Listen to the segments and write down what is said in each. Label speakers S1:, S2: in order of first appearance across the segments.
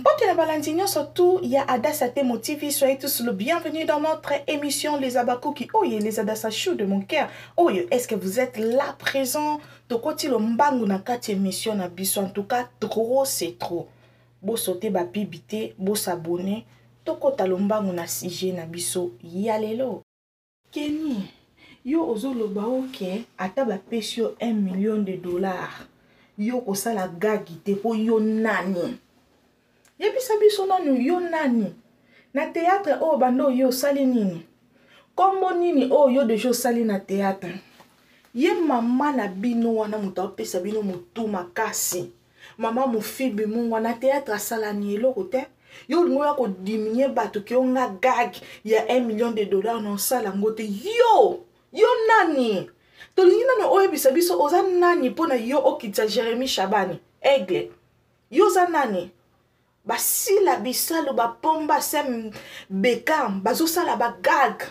S1: Mbote na balandi nyonso tout ya Adassa Temo TV, soyez tous le bienvenu dans notre émission Les Abakuki. Oye, les Adassa chou de mon cœur. Oye, est-ce que vous êtes là présent? Tokoti lo mbangu na kati émission na biso. En tout cas, trop c'est trop. Bo sauter ba pibité, bo s'abonner. Tokota lo mbangu na sujet na biso ya lelo. Kenny, yo ozoloba oke ata bapesi yo 1 million de dollars yo kosala gagi te mpo yo nani? Yebisa biso nanu yo nani? Na théâtre oyo banda oyo osali nini? Kombo nini oyo yo deja osali na théâtre? Ye mama na bino wana moto apesa bino motu makasi. Mama mofibi mungwa na théâtre asala ni eloko te. Yo olingi oya kodiminue bato ke yo nga gag ya 1 million de dollars na osala yango te. Yo! Yo nani? Tolingi nani oyebisa biso oza nani mpo na yo okitisa Jérémie Shabani? Aigle. Yo oza nani? Basila bisalu bapomba sem Beckham bazosala ba gag.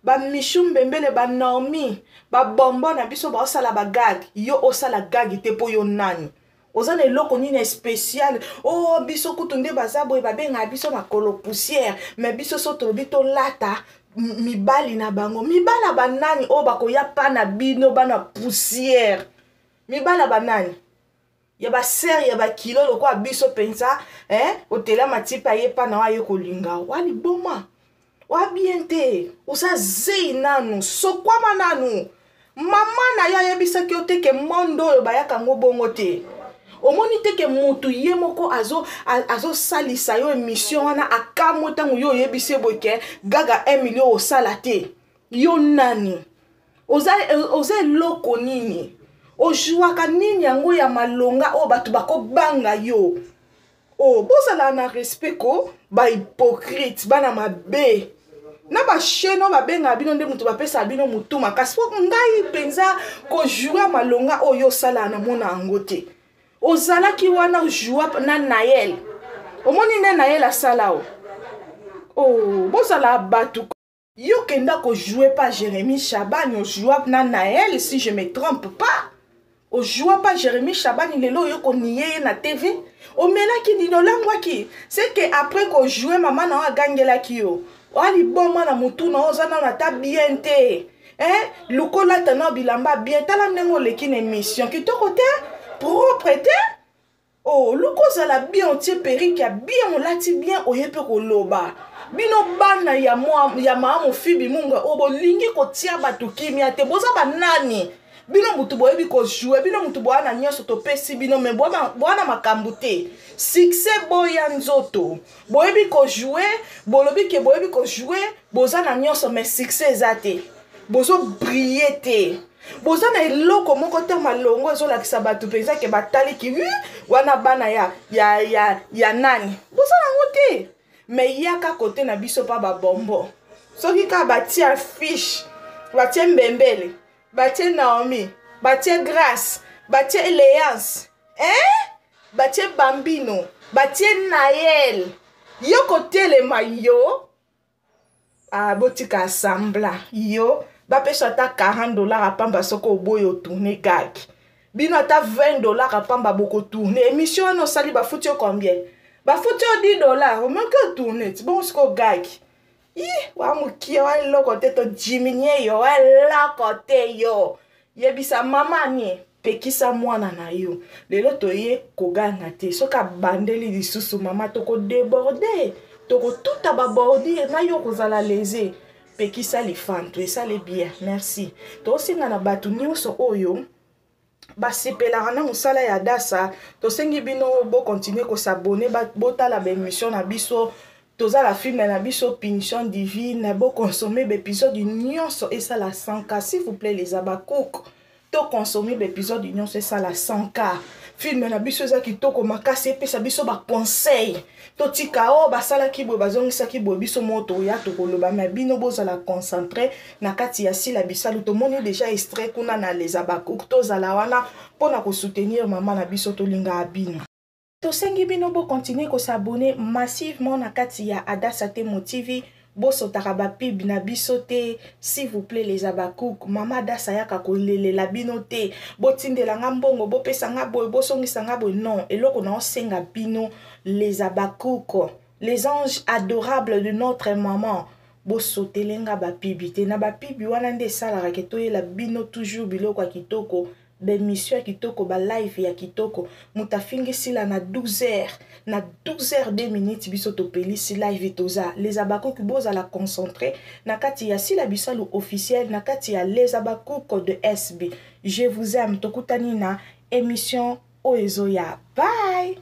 S1: Ba Michou Mbembele ba Naomi ba bonbon na biso baosala ba gag. Yo osala gag te mpo yo nani? Oza na eloko nini ya spécial? Oh, biso kutu nde baza boye babengaka biso makolo poussière, mais biso so tolobi tolata mibali na bango. Mibala ba nani oyo bakoya pa na bino bana poussière? Mibala ba nani? Ya ba sœur ya ba kilo lokola biso penza, hein? Otela matipa ye pa na aye kolinga. Wa liboma. Wa bien te. Oza zei nanu, sokwama nanu. Mama na yo ayebisaki yo te ke monde oyo bayaka ngo bongo te. Omoni te ke mutu ye moko azosalisa yo émission wana akamwe ntango yo oyebisi ye boye ke gaga 1 million osala te. Yo nani? Oza eloko nini? Ojouaka nini yango ya malonga oyo bato bakobanga yo? Oh, bozala na respect ko, ba hypocrite, bana mabe. Na ba chaîne oyo babengaka bino nde moto bapesaka bino motu makasi. Po ngai mpenza kojouer malonga oyo osala na mona yango te. Ozalaki wana ojouer na Naël. Omoni nde Naël asala o. Oh, bozala bato. Yo kenda ko jouer pas Jérémie Chabani, o jouer na Naël si je me trompe pas. O jouer pas Jérémie Chabani lelo yo ko nier na TV. O melaki nini olangwaki? C'est que après ko jouer maman na agangelaki yo. Wali boma na mutu na oza na ata bien te. Hein? Lukola tana bilamba bien tala ndenge oleki na émission kitoko te? Propre te? Oh, luka ozala bien, otie perruque ya bien, olati bien, oye pe koloba. Bino bana ya mwa, ya mama mofibi munga oyo bolingi kotia bato kimia te, boza ba nani? Bino mutu boyebi ko jouer, bino mutu boya na nyonso topesi bino, mais boya na makambo te. Succès boya nzoto. Boyebi ko jouer, bolobi ke boyebi ko jouer, boza na nyonso mais succès eza te. Bozo briller te. Boza na eloko moko te malongo ezolakisa bato mpenza ke batali ki, wana bana ya nani. Boza nango te. Mais yaka kote na biso pa ba bonbon. Soki kaka batie affiche, batie Mbembele, batie Naomi, batie Grâce, batie Léance, hein? Batie Bambino, batie Naël. Yo kotelema yo. Ah, botika assembla yo bapesa ata 40 dollars apamba soko oboyi otourne gag. Bino ata 20 dollars apamba bokotourne émission wana osali bafuti yo combien? Bafuti yo 10 dollars omoki otourne ti bongo siko gag. Ih, wa mokie wa eloko te to diminuer yo wa eloko te yo. Yebisa mama ni pekisa mwana na yo. Lelo toye koganga te. Soki abandeli lisusu mama toko déborder, toko tuta ba bordure na yo kozala lese. Pekisa lifantu esale bien. Merci. Tosenga na bato nyonso oyo basepelaka na mosala ya Dasa, tosengi bino bo continuer ko s'abonner, botala ba émission na biso. Toza la film na biso Punition Divine, bo consommer ba épisode nyonso esala 100K s'il vous plaît les abakouk. To consommer ba épisode nyonso esala 100K. Film na biso eza kitoko makasi, epesa biso ba conseil. Totika o basalaki boye, bazongisaki boye, biso moto ya tokoloba, mais bino bozala concentré na kati ya Sila Bisalu. Tomoni déjà extrait kuna na les abakouk, tozala wana pona ko soutenir mama na biso, tolinga bino. Tosengi bino bo continuer ko s'abonner massivement na kati ya Adassa Temo TV. Bosotaka bapub na biso te, s'il vous plaît, les Abakouk. Mama Adasa ayaka kolelela bino te. Botindela nga mbongo, bopesa nga boye, bosongisa nga boye. Non, eloko na osenga bino, les Abakouk, les anges adorables de notre maman, bosotele nga bapub te. Na bapub wana nde esalaka ke toyela bino toujours biloko ya kitoko, baémission ya kitoko, balive ya kitoko. Moto afingisila na 12 heures, na 12 heures 2 minutes, biso topelisi live. Toza les Abakouk. Bozala concentré na kati ya Sila Bisalu officiel, na kati ya les Abakouk de SB. Je vous aime. Tokutani na émission oyo ezoya. Bye.